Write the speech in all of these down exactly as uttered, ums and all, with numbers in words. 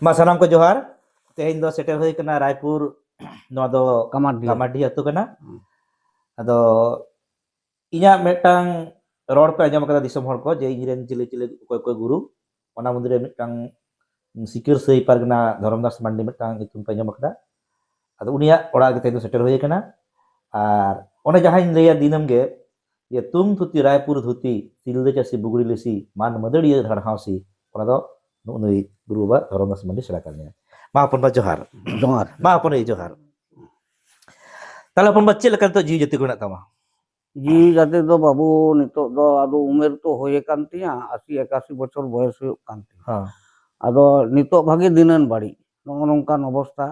ᱢᱟ ᱥᱟᱱᱟᱢ ᱠᱚ ᱡᱚᱦᱟᱨ᱾ ᱛᱮᱦᱮᱧ ᱫᱚ ᱥᱮᱴᱮᱨ ᱦᱩᱭ ᱠᱟᱱᱟ ᱨᱟᱭᱯᱩᱨ, ᱱᱚᱣᱟ ᱫᱚ ᱠᱟᱢᱟᱨᱰᱤᱦᱟ᱾ ᱠᱟᱢᱟᱨᱰᱤᱦᱟ ᱟᱹᱛᱩ ᱠᱟᱱᱟ᱾ ᱦᱩᱸ᱾ ᱟᱫᱚ ᱤᱧᱟᱹᱜ ᱢᱤᱫᱴᱟᱝ ᱨᱚᱲ ᱯᱮ ᱟᱸᱡᱚᱢ ᱟᱠᱟᱫᱟ ᱫᱤᱥᱚᱢ ᱦᱚᱲ ᱠᱚ, ᱡᱮ ᱤᱧᱨᱮᱱ ᱪᱤᱞᱤ ᱪᱤᱞᱤ ᱚᱠᱚᱭ ᱚᱠᱚᱭ ᱜᱩᱨᱩ, ᱚᱱᱟ ᱢᱩᱫᱽᱨᱮ ᱢᱤᱫᱴᱟᱝ ᱥᱤᱠᱟᱹᱨ ᱥᱟᱹᱭ ᱯᱟᱨᱜᱟᱱᱟ ᱫᱷᱚᱨᱚᱢᱫᱟᱥ ᱢᱟᱱᱰᱤ ᱢᱤᱫᱴᱟᱝ ᱧᱩᱛᱩᱢ ᱯᱮ ᱟᱸᱡᱚᱢ ᱟᱠᱟᱫᱟ᱾ ᱟᱫᱚ ᱩᱱᱤᱭᱟᱜ ᱚᱲᱟᱜ ᱜᱮ ᱛᱮᱦᱮᱧ ᱫᱚ ᱥᱮᱴᱮᱨ ᱦᱩᱭ ᱟᱠᱟᱱᱟ᱾ ᱟᱨ ᱚᱱᱮ ᱡᱟᱦᱟᱸᱧ ᱞᱟᱹᱭᱟ ᱫᱤᱱᱟᱹᱢ ᱜᱮ, ᱡᱮ ᱛᱩᱝ ᱛᱷᱩᱛᱤ ᱨᱟᱭᱯᱩᱨ ᱫᱷᱩᱛᱤ, ᱥᱤᱞᱫᱟᱹ ᱪᱟᱹᱥᱤ ᱵᱩᱜᱲᱤ ᱞᱤᱥᱤ, ᱢᱟᱱ ᱢᱟᱹᱫᱟᱹᱲᱤᱭᱟᱹ ᱰᱷᱟᱲᱦᱟᱣᱥᱤ, ᱚᱱᱟ ᱫᱚ ᱱᱩᱜᱼᱩ ᱱᱩᱭ ᱜᱩᱨᱩ ᱵᱟᱵᱟ ᱫᱷᱚᱨᱚᱢᱫᱟᱥ ᱢᱟᱱᱰᱤ ᱥᱮᱬᱟ ᱠᱟᱫ ᱞᱤᱧᱟ᱾ ᱢᱟ ᱦᱚᱯᱚᱱ ᱵᱟ ᱡᱚᱦᱟᱨ᱾ ᱡᱚᱦᱟᱨ᱾ ᱢᱟ ᱦᱚᱯᱚᱱ ᱟᱭᱳ ᱡᱚᱦᱟᱨ᱾ ᱛᱟᱦᱞᱮ ᱦᱚᱯᱚᱱ ᱵᱟ, ᱪᱮᱫ ᱞᱮᱠᱟ ᱱᱤᱛᱚᱜ ᱡᱤᱣᱤ ᱡᱟᱹᱛᱤ ᱠᱚ ᱢᱮᱱᱟᱜ ᱛᱟᱢᱟ? ᱡᱤᱣᱤ ᱡᱟᱹᱛᱤ ᱫᱚ ᱵᱟᱹᱵᱩ, ᱱᱤᱛᱚᱜ ᱫᱚ ᱟᱫᱚ ᱩᱢᱮᱨ ᱛᱚ ᱦᱩᱭ ᱟᱠᱟᱱ ᱛᱤᱧᱟ, ᱟᱥᱤ ᱮᱠᱟᱥᱤ ᱵᱚᱪᱷᱚᱨ ᱵᱚᱭᱮᱥ ᱦᱩᱭᱩᱜ ᱠᱟᱱ ᱛᱤᱧᱟ᱾ ᱦᱮᱸ᱾ ᱟᱫᱚ ᱱᱤᱛᱚᱜ ᱵᱷᱟᱜᱮ ᱫᱷᱤᱱᱟᱹᱱ ᱵᱟᱹᱲᱤᱡ, ᱱᱚᱜᱼᱚ ᱱᱚᱝᱠᱟᱱ ᱚᱵᱚᱥᱛᱷᱟ᱾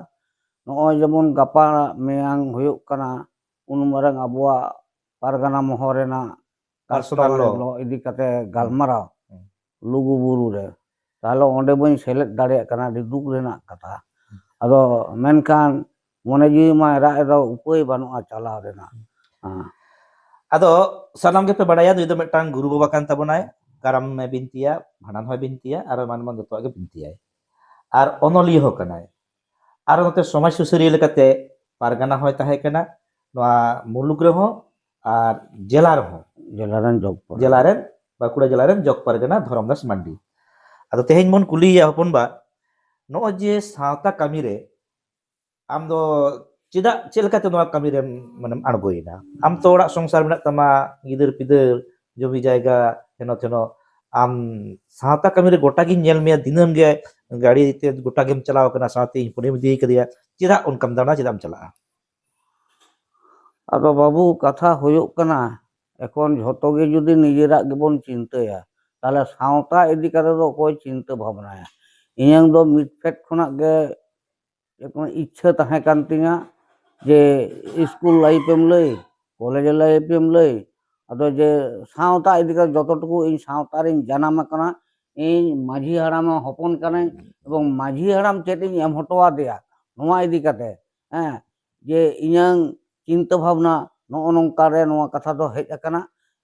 ᱱᱚᱜᱼᱚᱭ ᱡᱮᱢᱚᱱ ᱜᱟᱯᱟ ᱢᱮᱭᱟᱝ ᱦᱩᱭᱩᱜ ᱠᱟᱱᱟ ᱩᱱ ᱢᱟᱨᱟᱝ ᱟᱵᱚᱣᱟᱜ ᱯᱟᱨᱜᱟᱱᱟ ᱢᱚᱦᱚᱞ ᱨᱮᱱᱟᱜ personal ᱠᱟᱥᱴᱚᱢᱟᱨᱤ law᱾ Law ᱤᱫᱤ ᱠᱟᱛᱮ ᱦᱩᱸ᱾ ᱜᱟᱞᱢᱟᱨᱟᱣ ᱦᱩᱸ᱾ ᱞᱩᱜᱩ ᱵᱩᱨᱩ ᱨᱮ, ᱛᱟᱦᱞᱮ ᱚᱸᱰᱮ ᱵᱟᱹᱧ ᱥᱮᱞᱮᱫ ᱫᱟᱲᱮᱭᱟᱜ ᱠᱟᱱᱟ, ᱟᱹᱰᱤ ᱫᱩᱠ ᱨᱮᱱᱟᱜ ᱠᱟᱛᱷᱟ᱾ ᱦᱩᱸ᱾ ᱟᱫᱚ ᱢᱮᱱᱠᱷᱟᱱ ᱢᱚᱱᱮ ᱡᱤᱣᱤ ᱢᱟᱭ ᱨᱟᱜ ᱮᱫᱟ, ᱩᱯᱟᱹᱭ ᱵᱟᱹᱱᱩᱜᱼᱟ ᱪᱟᱞᱟᱣ ᱨᱮᱱᱟᱜ᱾ ᱦᱩᱸ᱾ ᱦᱮᱸ᱾ ᱟᱫᱚ ᱥᱟᱱᱟᱢ ᱜᱮᱯᱮ ᱵᱟᱲᱟᱭᱟ, ᱱᱩᱭ ᱫᱚ ᱢᱤᱫᱴᱟᱝ ᱜᱩᱨᱩ ᱵᱟᱵᱟ ᱠᱟᱱ ᱛᱟᱵᱚᱱᱟᱭ, ᱠᱟᱨᱟᱢ ᱮ ᱵᱤᱱᱛᱤᱭᱟ, ᱵᱷᱟᱸᱰᱟᱱ ᱦᱚᱸᱭ ᱵᱤᱱᱛᱤᱭᱟ, ᱟᱨ ᱮᱢᱟᱱ ᱮᱢᱟᱱ ᱡᱚᱛᱚᱣᱟᱜ ᱜᱮ ᱵᱤᱱᱛᱤᱭᱟᱭ᱾ ᱟᱨ ᱚᱱᱚᱞᱤᱭᱟᱹ ᱦᱚᱸ ᱠᱟᱱᱟᱭ᱾ ᱟᱨ ᱱᱚᱛᱮ ᱥᱚᱢᱟᱡᱽ ᱥᱩᱥᱟᱹᱨᱤᱭᱟᱹ ᱞᱮᱠᱟᱛᱮ ᱯᱟᱨᱜᱟᱱᱟ ᱦᱚᱸᱭ ᱛᱟᱦᱮᱸ ᱠᱟᱱᱟ ᱱᱚᱣᱟ ᱢᱩᱞᱩᱠ ᱨᱮᱦᱚᱸ ᱟᱨ ᱡᱮᱞᱟ ᱨᱮᱦᱚᱸ᱾ ᱡᱮᱞᱟ ᱨᱮᱱ ᱡᱚᱜᱽ ᱯᱟᱨᱜᱟᱱᱟ᱾ ᱡᱮᱞᱟ ᱨᱮᱱ, ᱵᱟᱸᱠᱩᱲᱟ ᱡᱮᱞᱟ ᱨᱮᱱ ᱡᱚᱜᱽ ᱯᱟᱨᱜᱟᱱᱟ ᱫᱷᱚᱨᱚᱢᱫᱟᱥ ᱢᱟᱱᱰᱤ᱾ ᱟᱫᱚ ᱛᱮᱦᱮᱧ ᱵᱚᱱ ᱠᱩᱞᱤᱭᱮᱭᱟ ᱦᱚᱯᱚᱱ ᱵᱟ, ᱱᱚᱜᱼᱚᱭ ᱡᱮ ᱥᱟᱶᱛᱟ ᱠᱟᱹᱢᱤ ᱨᱮ ᱟᱢ ᱫᱚ ᱪᱮᱫᱟᱜ, ᱪᱮᱫ ᱞᱮᱠᱟᱛᱮ ᱱᱚᱣᱟ ᱠᱟᱹᱢᱤ ᱨᱮᱢ, ᱢᱟᱱᱮᱢ ᱟᱬᱜᱚᱭᱮᱱᱟ? ᱟᱢ ᱛᱚ ᱚᱲᱟᱜ ᱥᱚᱝᱥᱟᱨ ᱢᱮᱱᱟᱜ ᱛᱟᱢᱟ, ᱜᱤᱫᱟᱹᱨ ᱯᱤᱫᱟᱹᱨ, ᱡᱚᱢᱤ ᱡᱟᱭᱜᱟ, ᱦᱮᱱᱚ ᱛᱷᱮᱱᱚ᱾ ᱟᱢ ᱥᱟᱶᱛᱟ ᱠᱟᱹᱢᱤ ᱨᱮ ᱜᱚᱴᱟ ᱜᱤᱧ ᱧᱮᱞ ᱢᱮᱭᱟ, ᱫᱤᱱᱟᱹᱢ ᱜᱮ ᱜᱟᱹᱲᱤ ᱛᱮ ᱜᱚᱴᱟ ᱜᱮᱢ ᱪᱟᱞᱟᱣ ᱠᱟᱱᱟ, ᱥᱟᱶᱛᱮ ᱤᱧ ᱯᱷᱳᱱᱮᱢ ᱤᱫᱤ ᱠᱟᱫᱮᱭᱟ᱾ ᱪᱮᱫᱟᱜ ᱚᱱᱠᱟᱢ ᱫᱟᱬᱟ, ᱪᱮᱫᱟᱜ ᱮᱢ ᱪᱟᱞᱟᱜᱼᱟ? ᱟᱫᱚ ᱵᱟᱹᱵᱩ, ᱠᱟᱛᱷᱟ ᱦᱩᱭᱩᱜ ᱠᱟᱱᱟ, ᱮᱠᱷᱚᱱ ᱡᱷᱚᱛᱚ ᱜᱮ ᱡᱩᱫᱤ ᱱᱤᱡᱮᱨᱟᱜ ᱜᱮᱵᱚᱱ ᱪᱤᱱᱛᱟᱹᱭᱟ, ᱛᱟᱦᱞᱮ ᱥᱟᱶᱛᱟ ᱤᱫᱤ ᱠᱟᱛᱮ ᱫᱚ ᱚᱠᱚᱭ ᱪᱤᱱᱛᱟᱹ ᱵᱷᱟᱵᱽᱱᱟᱭᱟ? ᱤᱧᱟᱹᱝ ᱫᱚ ᱢᱤᱫ ᱯᱷᱮᱰ ᱠᱷᱚᱱᱟᱜ ᱜᱮ ᱮᱠᱫᱚᱢ ᱤᱪᱪᱷᱟᱹ ᱛᱟᱦᱮᱸ ᱠᱟᱱ ᱛᱤᱧᱟ ᱡᱮ ᱥᱠᱩᱞ life ᱮᱢ ᱞᱟᱹᱭ, ᱠᱚᱞᱮᱡᱽ life ᱮᱢ ᱞᱟᱹᱭ, ᱟᱫᱚ ᱡᱮ ᱥᱟᱶᱛᱟ ᱤᱫᱤ ᱠᱟᱛᱮ ᱡᱚᱛᱚ ᱴᱩᱠᱩ ᱤᱧ ᱥᱟᱶᱛᱟ ᱨᱤᱧ ᱡᱟᱱᱟᱢ ᱟᱠᱟᱱᱟ, ᱤᱧ ᱢᱟᱹᱡᱷᱤ ᱦᱟᱲᱟᱢ ᱦᱚᱯᱚᱱ ᱠᱟᱹᱱᱟᱹᱧ, ᱮᱵᱚᱝ ᱢᱟᱹᱡᱷᱤ ᱦᱟᱲᱟᱢ ᱪᱮᱫ ᱤᱧ ᱮᱢ ᱦᱚᱴᱚ ᱟᱫᱮᱭᱟ, ᱱᱚᱣᱟ ᱤᱫᱤ ᱠᱟᱛᱮ, ᱦᱮᱸ, ᱡᱮ ᱤᱧᱟᱹᱝ ᱪᱤᱱᱛᱟᱹ ᱵᱷᱟᱵᱽᱱᱟ ᱱᱚᱜᱼᱚ ᱱᱚᱝᱠᱟ ᱨᱮ ᱱᱚᱣᱟ ᱠᱟᱛᱷᱟ ᱫᱚ ᱦᱮᱡ ᱟᱠᱟᱱᱟ,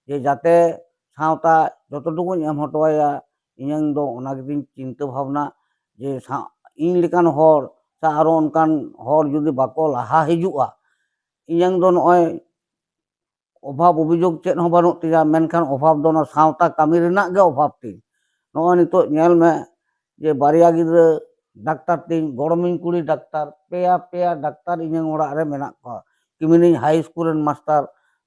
ᱡᱮ ᱡᱟᱛᱮ ᱥᱟᱶᱛᱟ ᱡᱚᱛᱚ ᱴᱩᱠᱩᱧ ᱮᱢ ᱦᱚᱴᱚ ᱟᱭᱟ, ᱤᱧᱟᱹᱝ ᱫᱚ ᱚᱱᱟ ᱜᱮᱛᱤᱧ ᱪᱤᱱᱛᱟᱹ ᱵᱷᱟᱵᱽᱱᱟ᱾ ᱡᱮ ᱥᱟ- ᱤᱧ ᱞᱮᱠᱟᱱ ᱦᱚᱲ ᱥᱮ ᱟᱨᱚ ᱚᱱᱠᱟᱱ ᱦᱚᱲ ᱡᱩᱫᱤ ᱵᱟᱠᱚ ᱞᱟᱦᱟ ᱦᱤᱡᱩᱜᱼᱟ, ᱤᱧᱟᱹᱝ ᱫᱚ ᱱᱚᱜᱼᱚᱭ ᱚᱵᱷᱟᱵᱽ ᱚᱵᱷᱤᱡᱳᱜᱽ ᱪᱮᱫ ᱦᱚᱸ ᱵᱟᱹᱱᱩᱜ ᱛᱤᱧᱟ, ᱢᱮᱱᱠᱷᱟᱱ ᱚᱵᱷᱟᱵᱽ ᱫᱚ ᱚᱱᱟ ᱥᱟᱶᱛᱟ ᱠᱟᱹᱢᱤ ᱨᱮᱱᱟᱜ ᱜᱮ ᱚᱵᱷᱟᱵᱽ ᱛᱤᱧ᱾ ᱱᱚᱜᱼᱚᱭ ᱱᱤᱛᱚᱜ ᱧᱮᱞ ᱢᱮ ᱡᱮ ᱵᱟᱨᱭᱟ ᱜᱤᱫᱽᱨᱟᱹ ᱰᱟᱠᱛᱟᱨ ᱛᱤᱧ, ᱜᱚᱲᱚᱢᱤᱧ ᱠᱩᱲᱤ ᱰᱟᱠᱛᱟᱨ, ᱯᱮᱭᱟ ᱯᱮᱭᱟ ᱰᱟᱠᱛᱟᱨ ᱤᱧᱟᱹᱝ ᱚᱲᱟᱜ ᱨᱮ ᱢᱮᱱᱟᱜ ᱠᱚᱣᱟ, ᱠᱤᱢᱤᱱᱤᱧ ᱦᱟᱭ ᱥᱠᱩᱞ ᱨᱮᱱ ᱢᱟᱥᱴᱟᱨ᱾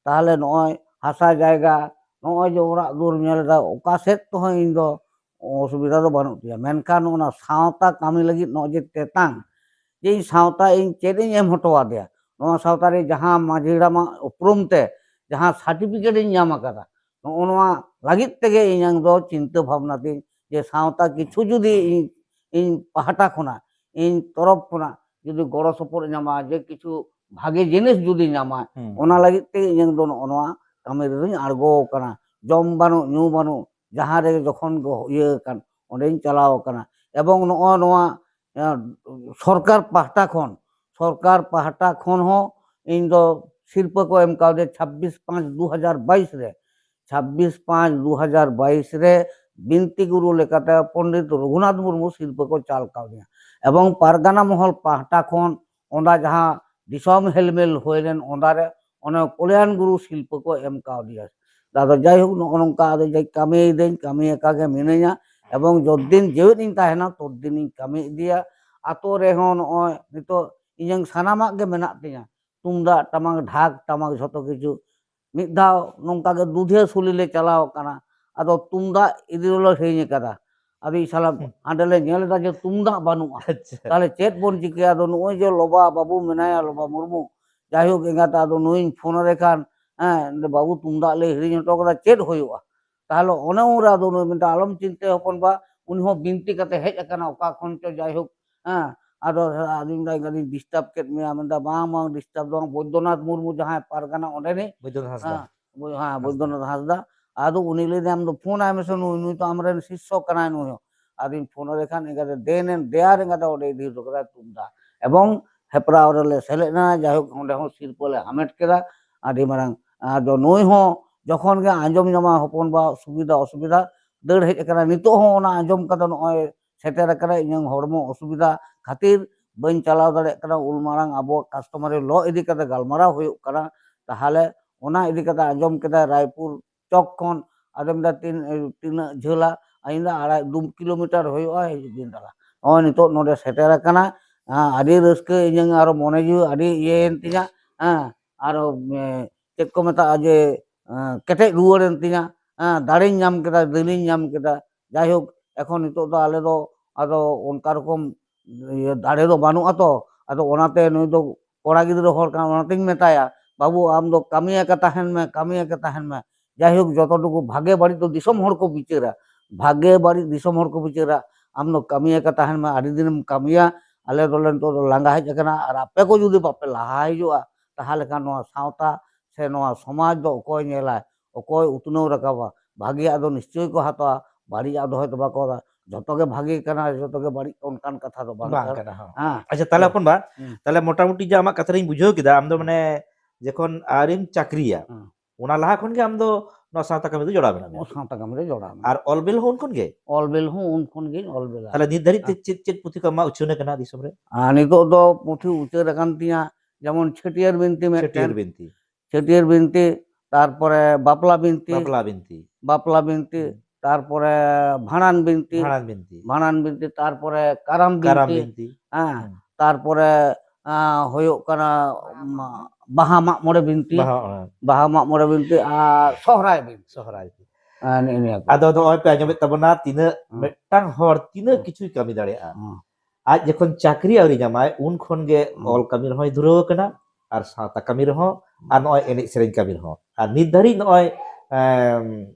ᱛᱟᱦᱚᱞᱮ ᱱᱚᱜᱼᱚᱭ ᱦᱟᱥᱟ ᱡᱟᱭᱜᱟ, ᱱᱚᱜᱼᱚᱭ ᱡᱮ ᱚᱲᱟᱜ ᱫᱩᱣᱟᱹᱨ ᱧᱮᱞ ᱮᱫᱟ, ᱚᱠᱟ ᱥᱮᱫ ᱛᱮᱦᱚᱸ ᱤᱧ ᱫᱚ ᱚᱥᱩᱵᱤᱫᱷᱟ ᱫᱚ ᱵᱟᱹᱱᱩᱜ ᱛᱤᱧᱟ, ᱢᱮᱱᱠᱷᱟᱱ ᱚᱱᱟ ᱥᱟᱶᱛᱟ ᱠᱟᱹᱢᱤ ᱞᱟᱹᱜᱤᱫ ᱱᱚᱜᱼᱚᱭ ᱡᱮ ᱛᱮᱛᱟᱝ, ᱡᱮ ᱤᱧ ᱥᱟᱶᱛᱟ ᱤᱧ ᱪᱮᱫ ᱤᱧ ᱮᱢ ᱦᱚᱴᱚ ᱟᱫᱮᱭᱟ, ᱱᱚᱣᱟ ᱥᱟᱶᱛᱟ ᱨᱮ ᱡᱟᱦᱟᱸ ᱢᱟᱹᱡᱷᱤ ᱦᱟᱲᱟᱢᱟᱜ ᱩᱯᱨᱩᱢ ᱛᱮ ᱡᱟᱦᱟᱸ ᱥᱟᱨᱴᱤᱯᱷᱤᱠᱮᱴ ᱤᱧ ᱧᱟᱢ ᱟᱠᱟᱫᱟ, ᱱᱚᱜᱼᱚ ᱱᱚᱣᱟ ᱞᱟᱹᱜᱤᱫ ᱛᱮᱜᱮ ᱤᱧᱟᱹᱝ ᱫᱚ ᱪᱤᱱᱛᱟᱹ ᱵᱷᱟᱵᱽᱱᱟ ᱛᱤᱧ ᱡᱮ ᱥᱟᱶᱛᱟ ᱠᱤᱪᱷᱩ ᱡᱩᱫᱤ ᱤᱧ, ᱤᱧ ᱯᱟᱦᱴᱟ ᱠᱷᱚᱱᱟᱜ, ᱤᱧ ᱛᱚᱨᱚᱯ ᱠᱷᱚᱱᱟᱜ ᱡᱩᱫᱤ ᱜᱚᱲᱚ ᱥᱚᱯᱚᱦᱚᱫ ᱧᱟᱢᱟ, ᱡᱮ ᱠᱤᱪᱷᱩ ᱵᱷᱟᱜᱮ ᱡᱤᱱᱤᱥ ᱡᱩᱫᱤ ᱧᱟᱢᱟ, ᱦᱩᱸ᱾ ᱚᱱᱟ ᱞᱟᱹᱜᱤᱫ ᱛᱮ ᱤᱧᱟᱹᱝ ᱫᱚ ᱱᱚᱜᱼᱚ ᱱᱚᱣᱟ ᱠᱟᱹᱢᱤ ᱨᱮᱫᱚᱧ ᱟᱬᱜᱚ ᱟᱠᱟᱱᱟ᱾ ᱡᱚᱢ ᱵᱟᱹᱱᱩᱜ, ᱧᱩ ᱵᱟᱹᱱᱩᱜ, ᱡᱟᱦᱟᱸ ᱨᱮ ᱡᱚᱠᱷᱚᱱ ᱜᱚ-, ᱤᱭᱟᱹ ᱟᱠᱟᱱ, ᱚᱸᱰᱮᱧ ᱪᱟᱞᱟᱣ ᱟᱠᱟᱱᱟ᱾ ᱮᱵᱚᱝ ᱱᱚᱜᱼᱚ ᱱᱚᱣᱟ, ᱮ, ᱥᱚᱨᱠᱟᱨ ᱯᱟᱦᱴᱟ ᱠᱷᱚᱱ, ᱥᱚᱨᱠᱟᱨ ᱯᱟᱦᱴᱟ ᱠᱷᱚᱱ ᱦᱚᱸ ᱤᱧ ᱫᱚ ᱥᱤᱨᱯᱟᱹ ᱠᱚ ᱮᱢ ᱠᱟᱣᱫᱤᱧᱟ ᱪᱷᱟᱵᱵᱤᱥ ᱯᱟᱸᱪ ᱫᱩ ᱦᱟᱡᱟᱨ ᱵᱟᱭᱤᱥ ᱨᱮ᱾ ᱪᱷᱟᱵᱵᱤᱥ ᱯᱟᱸᱪ ᱫᱩ ᱦᱟᱡᱟᱨ ᱵᱟᱭᱤᱥ ᱨᱮ ᱵᱤᱱᱛᱤ ᱜᱩᱨᱩ ᱞᱮᱠᱟᱛᱮ ᱯᱚᱱᱰᱤᱛ ᱨᱚᱜᱷᱩᱱᱟᱛᱷ ᱢᱩᱨᱢᱩ ᱥᱤᱨᱯᱟᱹ ᱠᱚ ᱪᱟᱞ ᱠᱟᱣᱫᱤᱧᱟ᱾ ᱮᱵᱚᱝ ᱯᱟᱨᱜᱟᱱᱟ ᱢᱚᱦᱚᱞ ᱯᱟᱦᱴᱟ ᱠᱷᱚᱱ ᱚᱱᱟ ᱡᱟᱦᱟᱸ ᱫᱤᱥᱚᱢ ᱦᱮᱞᱢᱮᱞ ᱦᱩᱭ ᱞᱮᱱ, ᱚᱱᱟ ᱨᱮ ᱚᱱᱮ ᱠᱚᱞᱭᱟᱱ ᱜᱩᱨᱩ ᱥᱤᱨᱯᱟᱹ ᱠᱚ ᱮᱢ ᱠᱟᱣᱫᱤᱧᱟ᱾ ᱟᱫᱚ ᱡᱟᱭᱦᱳᱠ, ᱱᱚᱜᱼᱚ ᱱᱚᱝᱠᱟ ᱟᱫᱚ ᱡᱮ ᱠᱟᱹᱢᱤᱭᱮᱫᱟᱹᱧ, ᱠᱟᱹᱢᱤ ᱟᱠᱟ ᱜᱮ ᱢᱤᱱᱟᱹᱧᱟ, ᱮᱵᱚᱝ ᱡᱚᱛᱫᱤᱱ ᱡᱮᱣᱮᱫ ᱤᱧ ᱛᱟᱦᱮᱱᱟ, ᱛᱚᱛᱫᱤᱱ ᱤᱧ ᱠᱟᱹᱢᱤ ᱤᱫᱤᱭᱟ᱾ ᱟᱛᱳ ᱨᱮᱦᱚᱸ ᱱᱚᱜᱼᱚᱭ ᱱᱤᱛᱚᱜ ᱤᱧᱟᱹᱝ ᱥᱟᱱᱟᱢᱟᱜ ᱜᱮ ᱢᱮᱱᱟᱜ ᱛᱤᱧᱟ, ᱛᱩᱢᱫᱟᱜ ᱴᱟᱢᱟᱠ, ᱰᱷᱟᱠ ᱴᱟᱢᱟᱠ, ᱡᱷᱚᱛᱚ ᱠᱤᱪᱷᱩ᱾ ᱢᱤᱫ ᱫᱷᱟᱣ ᱱᱚᱝᱠᱟ ᱜᱮ ᱫᱩᱫᱷᱤᱭᱟᱹ ᱥᱩᱞᱤ ᱞᱮ ᱪᱟᱞᱟᱣ ᱟᱠᱟᱱᱟ, ᱟᱫᱚ ᱛᱩᱢᱫᱟᱜ ᱤᱫᱤ ᱫᱚᱞᱮ ᱦᱤᱲᱤᱧ ᱟᱠᱟᱫᱟ᱾ ᱟᱫᱚ ᱤᱧ ᱥᱟᱞᱟ ᱦᱟᱸᱰᱮ ᱞᱮ ᱧᱮᱞ ᱮᱫᱟ ᱡᱮ ᱛᱩᱢᱫᱟᱜ ᱵᱟᱹᱱᱩᱜᱼᱟ, ᱟᱪᱪᱷᱟ᱾ ᱛᱟᱦᱞᱮ ᱪᱮᱫ ᱵᱚᱱ ᱪᱤᱠᱟᱹᱭᱟ? ᱟᱫᱚ ᱱᱚᱜᱼᱚᱭ ᱡᱮ ᱞᱚᱵᱟ ᱵᱟᱹᱵᱩ ᱢᱮᱱᱟᱭᱟ, ᱞᱚᱵᱟ ᱢᱩᱨᱢᱩ, ᱡᱟᱭᱦᱳᱠ ᱮᱸᱜᱟᱛ, ᱟᱫᱚ ᱱᱩᱭᱤᱧ ᱯᱷᱳᱱ ᱟᱫᱮ ᱠᱷᱟᱱ, ᱦᱮᱸ, ᱵᱟᱹᱵᱩ ᱛᱩᱢᱫᱟᱜ ᱞᱮ ᱦᱤᱲᱤᱧ ᱦᱚᱴᱚ ᱠᱟᱫᱟ, ᱪᱮᱫ ᱦᱩᱭᱩᱜᱼᱟ? ᱛᱟᱦᱞᱮ ᱚᱱᱮ ᱩᱱᱨᱮ ᱟᱫᱚ ᱱᱩᱭ ᱢᱮᱱᱫᱟ, ᱟᱞᱚᱢ ᱪᱤᱱᱛᱟᱹᱭᱟ ᱦᱚᱯᱚᱱ ᱵᱟ, ᱩᱱᱤ ᱦᱚᱸ ᱵᱤᱱᱛᱤ ᱠᱟᱛᱮ ᱦᱮᱡ ᱟᱠᱟᱱᱟ ᱚᱠᱟ ᱠᱷᱚᱱ ᱪᱚ, ᱡᱟᱭᱦᱳᱠ, ᱦᱮᱸ, ᱟᱫᱚ ᱟᱫᱚᱧ ᱢᱮᱱᱫᱟ, ᱤᱧ ᱫᱚᱧ ᱰᱤᱥᱴᱟᱵ ᱠᱮᱫ ᱢᱮᱭᱟ, ᱢᱮᱱᱫᱟ, ᱵᱟᱝ, ᱵᱟᱝ, ᱰᱤᱥᱴᱟᱵ ᱫᱚ ᱵᱟᱝ, ᱵᱳᱭᱫᱚᱱᱟᱛᱷ ᱢᱩᱨᱢᱩ ᱡᱟᱦᱟᱸᱭ ᱯᱟᱨᱜᱟᱱᱟ ᱚᱸᱰᱮᱱᱤᱡ, ᱵᱳᱭᱫᱚᱱᱟᱛᱷ ᱦᱟᱸᱥᱫᱟ᱾ ᱦᱮᱸ, ᱵᱳᱭ-, ᱦᱮᱸ, ᱦᱟᱸᱥᱫᱟ᱾ ᱵᱳᱭᱫᱚᱱᱟᱛᱷ ᱦᱟᱸᱥᱫᱟ, ᱟᱫᱚ ᱩᱱᱤ ᱞᱟᱹᱭ ᱫᱟᱭ, ᱟᱢ ᱫᱚ ᱯᱷᱳᱱ ᱟᱭ ᱢᱮᱥᱮ, ᱱᱩᱭ, ᱱᱩᱭ ᱛᱚ ᱟᱢᱨᱮᱱ ᱥᱤᱥᱥᱚ ᱠᱟᱱᱟᱭ ᱱᱩᱭ ᱦᱚᱸ᱾ ᱟᱫᱚᱧ ᱯᱷᱳᱱ ᱟᱫᱮ ᱠᱷᱟᱱ ᱮᱸᱜᱟᱛᱮ ᱫᱮᱱ ᱮᱱ ᱫᱮᱭᱟᱨ ᱮᱸᱜᱟᱛᱮ ᱚᱸᱰᱮ ᱤᱫᱤ ᱦᱚᱴᱚ ᱠᱟᱫᱟᱭ ᱛᱩᱢᱫᱟᱜ, ᱮᱵᱚᱝ ᱦᱮᱯᱨᱟᱣ ᱨᱮᱞᱮ ᱥᱮᱞᱮᱫ ᱮᱱᱟ, ᱡᱟᱭᱦᱳᱠ ᱚᱸᱰᱮ ᱦᱚᱸ ᱥᱤᱨᱯᱟᱹ ᱞᱮ ᱦᱟᱢᱮᱴ ᱠᱮᱫᱟ ᱟᱹᱰᱤ ᱢᱟᱨᱟᱝ᱾ ᱟᱫᱚ ᱱᱩᱭ ᱦᱚᱸ ᱡᱚᱠᱷᱚᱱ ᱜᱮ ᱟᱸᱡᱚᱢ ᱧᱟᱢᱟ ᱦᱚᱯᱚᱱ ᱵᱟ ᱥᱩᱵᱤᱫᱷᱟ ᱚᱥᱩᱵᱤᱫᱷᱟ, ᱫᱟᱹᱲ ᱦᱮᱡ ᱟᱠᱟᱱᱟ᱾ ᱱᱤᱛᱚᱜ ᱦᱚᱸ ᱚᱱᱟ ᱟᱸᱡᱚᱢ ᱠᱟᱛᱮ ᱱᱚᱜᱼᱚᱭ ᱥᱮᱴᱮᱨ ᱟᱠᱟᱱᱟ, ᱤᱧᱟᱹᱝ ᱦᱚᱲᱢᱚ ᱚᱥᱩᱵᱤᱫᱷᱟ ᱠᱷᱟᱹᱛᱤᱨ ᱵᱟᱹᱧ ᱪᱟᱞᱟᱣ ᱫᱟᱲᱮᱭᱟᱜ ᱠᱟᱱᱟ, ᱩᱞ ᱢᱟᱨᱟᱝ ᱟᱵᱚᱣᱟᱜ customary law ᱤᱫᱤ ᱠᱟᱛᱮ ᱜᱟᱞᱢᱟᱨᱟᱣ ᱦᱩᱭᱩᱜ ᱠᱟᱱᱟ, ᱛᱟᱦᱚᱞᱮ ᱚᱱᱟ ᱤᱫᱤ ᱠᱟᱛᱮ ᱟᱸᱡᱚᱢ ᱠᱮᱫᱟᱭ ᱨᱟᱭᱯᱩᱨ ᱪᱚᱠ ᱠᱷᱚᱱ, ᱟᱫᱚ ᱢᱮᱱᱫᱟ ᱛᱤᱱ-, ᱛᱤᱱᱟᱹᱜ ᱡᱷᱟᱹᱞᱟ? ᱤᱧ ᱫᱟ ᱟᱲᱟᱭ ᱫᱩ ᱠᱤᱞᱳᱢᱤᱴᱟᱨ ᱦᱩᱭᱩᱜᱼᱟ, ᱦᱤᱡᱩᱜ ᱫᱤᱱ ᱛᱟᱞᱟ᱾ ᱱᱚᱜᱼᱚᱭ ᱱᱤᱛᱚᱜ ᱱᱚᱰᱮ ᱥᱮᱴᱮᱨ ᱟᱠᱟᱱᱟ, ᱦᱮᱸ, ᱟᱹᱰᱤ ᱨᱟᱹᱥᱠᱟᱹ, ᱤᱧᱟᱹᱝ ᱟᱨᱚ ᱢᱚᱱᱮ ᱡᱤᱣᱤ ᱟᱹᱰᱤ ᱤᱭᱟᱹᱭᱮᱱ ᱛᱤᱧᱟ, ᱦᱮᱸ, ᱟᱨᱚ, ᱮ, ᱪᱮᱫ ᱠᱚ ᱢᱮᱛᱟᱜᱼᱟ ᱡᱮ, ᱮ, ᱠᱮᱴᱮᱡ ᱨᱩᱣᱟᱹᱲᱮᱱ ᱛᱤᱧᱟ, ᱦᱮᱸ, ᱫᱟᱲᱮᱧ ᱧᱟᱢ ᱠᱮᱫᱟ, ᱫᱤᱞᱤᱧ ᱧᱟᱢ ᱠᱮᱫᱟ᱾ ᱡᱟᱭᱦᱳᱠ, ᱮᱠᱷᱚᱱ ᱱᱤᱛᱚᱜ ᱫᱚ ᱟᱞᱮ ᱫᱚ ᱟᱫᱚ ᱚᱱᱠᱟ ᱨᱚᱠᱚᱢ ᱤᱭᱟᱹ ᱫᱟᱲᱮ ᱫᱚ ᱵᱟᱹᱱᱩᱜᱼᱟ ᱛᱚ, ᱟᱫᱚ ᱚᱱᱟᱛᱮ ᱱᱩᱭ ᱫᱚ ᱠᱚᱲᱟ ᱜᱤᱫᱽᱨᱟᱹ ᱦᱚᱲ ᱠᱟᱱᱟ, ᱚᱱᱟᱛᱤᱧ ᱢᱮᱛᱟᱭᱟ, "ᱵᱟᱹᱵᱩ, ᱟᱢ ᱫᱚ ᱠᱟᱹᱢᱤ ᱟᱠᱟ ᱛᱟᱦᱮᱱ ᱢᱮ, ᱠᱟᱹᱢᱤ ᱟᱠᱟ ᱛᱟᱦᱮᱱ ᱢᱮ, ᱡᱟᱭᱦᱳᱠ, ᱡᱚᱛᱚ ᱴᱩᱠᱩ ᱵᱷᱟᱜᱮ ᱵᱟᱹᱲᱤᱡ ᱫᱚ ᱫᱤᱥᱚᱢ ᱦᱚᱲ ᱠᱚ ᱵᱤᱪᱟᱹᱨᱟ, ᱵᱷᱟᱜᱮ ᱵᱟᱹᱲᱤᱡ ᱫᱤᱥᱚᱢ ᱦᱚᱲ ᱠᱚ ᱵᱤᱪᱟᱹᱨᱟ, ᱟᱢ ᱫᱚ ᱠᱟᱹᱢᱤ ᱟᱠᱟ ᱛᱟᱦᱮᱱ ᱢᱮ, ᱟᱹᱰᱤ ᱫᱤᱱᱮᱢ ᱠᱟᱹᱢᱤᱭᱟ, ᱟᱞᱮ ᱫᱚᱞᱮ ᱱᱤᱛᱚᱜ ᱫᱚ ᱞᱟᱸᱜᱟ ᱦᱮᱡ ᱟᱠᱟᱱᱟ, ᱟᱨ ᱟᱯᱮ ᱠᱚ ᱡᱩᱫᱤ ᱵᱟᱯᱮ ᱞᱟᱦᱟ ᱦᱤᱡᱩᱜᱼᱟ, ᱛᱟᱦᱚᱞᱮ ᱠᱷᱟᱱ ᱱᱚᱣᱟ ᱥᱟᱶᱛᱟ ᱥᱮ ᱱᱚᱣᱟ ᱥᱚᱢᱟᱡᱽ ᱫᱚ ᱚᱠᱚᱭ ᱧᱮᱞᱟᱭ, ᱚᱠᱚᱭ ᱩᱛᱱᱟᱹᱣ ᱨᱟᱠᱟᱵᱟ? ᱵᱷᱟᱜᱮᱭᱟᱜ ᱫᱚ ᱱᱤᱥᱪᱚᱭ ᱠᱚ ᱦᱟᱛᱟᱣᱟ, ᱵᱟᱹᱲᱤᱡᱟᱜ ᱫᱚ ᱦᱚᱭᱛᱚ ᱵᱟᱠᱚ ᱦᱟᱛᱟᱣᱟ, ᱡᱷᱚᱛᱚ ᱜᱮ ᱵᱷᱟᱜᱮ ᱠᱟᱱᱟ, ᱡᱷᱚᱛᱚ ᱜᱮ ᱵᱟᱹᱲᱤᱡ, ᱚᱱᱠᱟᱱ ᱠᱟᱛᱷᱟ ᱫᱚ ᱵᱟᱝ ᱵᱟᱝ ᱠᱟᱱᱟ᱾ ᱠᱟᱱᱟ, ᱦᱚᱸ᱾ ᱦᱮᱸ᱾ ᱟᱪᱪᱷᱟ, ᱛᱟᱦᱞᱮ ᱦᱮᱸ᱾ ᱦᱚᱯᱚᱱ ᱵᱟ, ᱦᱮᱸ᱾ ᱛᱟᱦᱞᱮ ᱢᱚᱴᱟᱢᱩᱴᱤ ᱡᱮ ᱟᱢᱟᱜ ᱠᱟᱛᱷᱟ ᱨᱤᱧ ᱵᱩᱡᱷᱟᱹᱣ ᱠᱮᱫᱟ, ᱟᱢ ᱫᱚ ᱦᱮᱸ᱾ ᱢᱟᱱᱮ ᱡᱚᱠᱷᱚᱱ ᱟᱹᱣᱨᱤᱢ ᱪᱟᱹᱠᱨᱤᱭᱟ, ᱦᱮᱸ᱾ ᱚᱱᱟ ᱞᱟᱦᱟ ᱠᱷᱚᱱ ᱜᱮ ᱟᱢ ᱫᱚ ᱱᱚᱣᱟ ᱥᱟᱶᱛᱟ ᱠᱟᱹᱢᱤ ᱫᱚ ᱡᱚᱲᱟᱣ ᱢᱮᱱᱟᱜ ᱢᱮᱭᱟ? ᱥᱟᱶᱛᱟ ᱠᱟᱹᱢᱤ ᱨᱮ ᱡᱚᱲᱟᱣ ᱢᱮᱱᱟᱜᱼᱟ᱾ ᱟᱨ ᱚᱞ ᱵᱤᱞ ᱦᱚᱸ ᱩᱱ ᱠᱷᱚᱱ ᱜᱮ? ᱚᱞ ᱵᱤᱞ ᱦᱚᱸ ᱩᱱ ᱠᱷᱚᱱ ᱜᱤᱧ ᱚᱞ ᱵᱤᱞᱟ᱾ ᱛᱟᱦᱞᱮ ᱱᱤᱛ ᱫᱷᱟᱹᱨᱤᱡ ᱛᱮ ᱦᱮᱸ᱾ ᱪᱮᱫ, ᱪᱮᱫ ᱯᱩᱛᱷᱤ ᱠᱚ ᱟᱢᱟᱜ ᱩᱪᱷᱟᱹᱱ ᱟᱠᱟᱱᱟ ᱫᱤᱥᱚᱢ ᱨᱮ? ᱟᱨ ᱱᱤᱛᱚᱜ ᱫᱚ ᱯᱩᱛᱷᱤ ᱩᱪᱷᱟᱹᱱ ᱟᱠᱟᱱ ᱛᱤᱧᱟ, ᱡᱮᱢᱚᱱ ᱪᱷᱟᱹᱴᱭᱟᱹᱨ ᱵᱤᱱᱛᱤ ᱢᱤᱫᱴᱮᱱ, ᱪᱷᱟᱹᱴᱭᱟᱹᱨ ᱵᱤᱱᱛᱤ᱾ ᱪᱷᱟᱹᱴᱭᱟᱹᱨ ᱵᱤᱱᱛᱤ, ᱛᱟᱨᱯᱚᱨᱮ ᱵᱟᱯᱞᱟ ᱵᱤᱱᱛᱤ, ᱵᱟᱯᱞᱟ ᱵᱤᱱᱛᱤ᱾ ᱵᱟᱯᱞᱟ ᱵᱤᱱᱛᱤ, ᱦᱩᱸ᱾ ᱛᱟᱨᱯᱚᱨᱮ ᱵᱷᱟᱸᱰᱟᱱ ᱵᱤᱱᱛᱤ, ᱵᱷᱟᱸᱰᱟᱱ ᱵᱤᱱᱛᱤ᱾ ᱵᱷᱟᱸᱰᱟᱱ ᱵᱤᱱᱛᱤ, ᱛᱟᱨᱯᱚᱨᱮ ᱠᱟᱨᱟᱢ ᱠᱟᱨᱟᱢ ᱵᱤᱱᱛᱤ, ᱵᱤᱱᱛᱤ᱾ ᱦᱮᱸ, ᱦᱩᱸ᱾ ᱛᱟᱨᱯᱚᱨᱮ, ᱟᱸ, ᱦᱩᱭᱩᱜ ᱠᱟᱱᱟ, ᱢᱟ-, ᱵᱟᱦᱟ ᱢᱟᱜ ᱢᱚᱬᱮ ᱵᱤᱱᱛᱤ, ᱵᱟᱦᱟ, ᱦᱮᱸ᱾ ᱵᱟᱦᱟ ᱢᱟᱜ ᱢᱚᱬᱮ ᱵᱤᱱᱛᱤ ᱟᱨ ᱥᱚᱦᱨᱟᱭ ᱵᱤᱱᱛᱤ᱾ ᱥᱚᱦᱨᱟᱭ ᱵᱤᱱᱛᱤ᱾ ᱦᱮᱸ, ᱱᱮᱜᱼᱮ ᱱᱤᱭᱟᱹ ᱠᱚ᱾ ᱟᱫᱚ ᱱᱚᱜᱼᱚᱭ ᱯᱮ ᱟᱸᱡᱚᱢᱮᱫ ᱛᱟᱵᱚᱱᱟ, ᱛᱤᱱᱟᱹᱜ ᱦᱮᱸ᱾ ᱢᱤᱫᱴᱟᱝ ᱦᱚᱲ ᱛᱤᱱᱟᱹᱜ ᱦᱮᱸ᱾ ᱠᱤᱪᱷᱩᱭ ᱠᱟᱹᱢᱤ ᱫᱟᱲᱮᱭᱟᱜᱼᱟ᱾ ᱦᱮᱸ᱾ ᱟᱡ ᱡᱚᱠᱷᱚᱱ ᱪᱟᱹᱠᱨᱤ ᱟᱹᱣᱨᱤ ᱧᱟᱢᱟᱭ, ᱩᱱ ᱠᱷᱚᱱ ᱜᱮ ᱦᱮᱸ᱾ ᱚᱞ ᱠᱟᱹᱢᱤ ᱨᱮᱦᱚᱸᱭ ᱫᱷᱩᱨᱟᱹᱣ ᱟᱠᱟᱱᱟ, ᱟᱨ ᱥᱟᱶᱛᱟ ᱠᱟᱹᱢᱤ ᱨᱮᱦᱚᱸ, ᱟᱨ ᱱᱚᱜᱼᱚᱭ ᱮᱱᱮᱡ ᱥᱮᱨᱮᱧ ᱠᱟᱹᱢᱤ ᱨᱮᱦᱚᱸ᱾ ᱟᱨ ᱱᱤᱛ ᱫᱷᱟᱹᱨᱤᱡ ᱱᱚᱜᱼᱚᱭ, ᱮᱢ,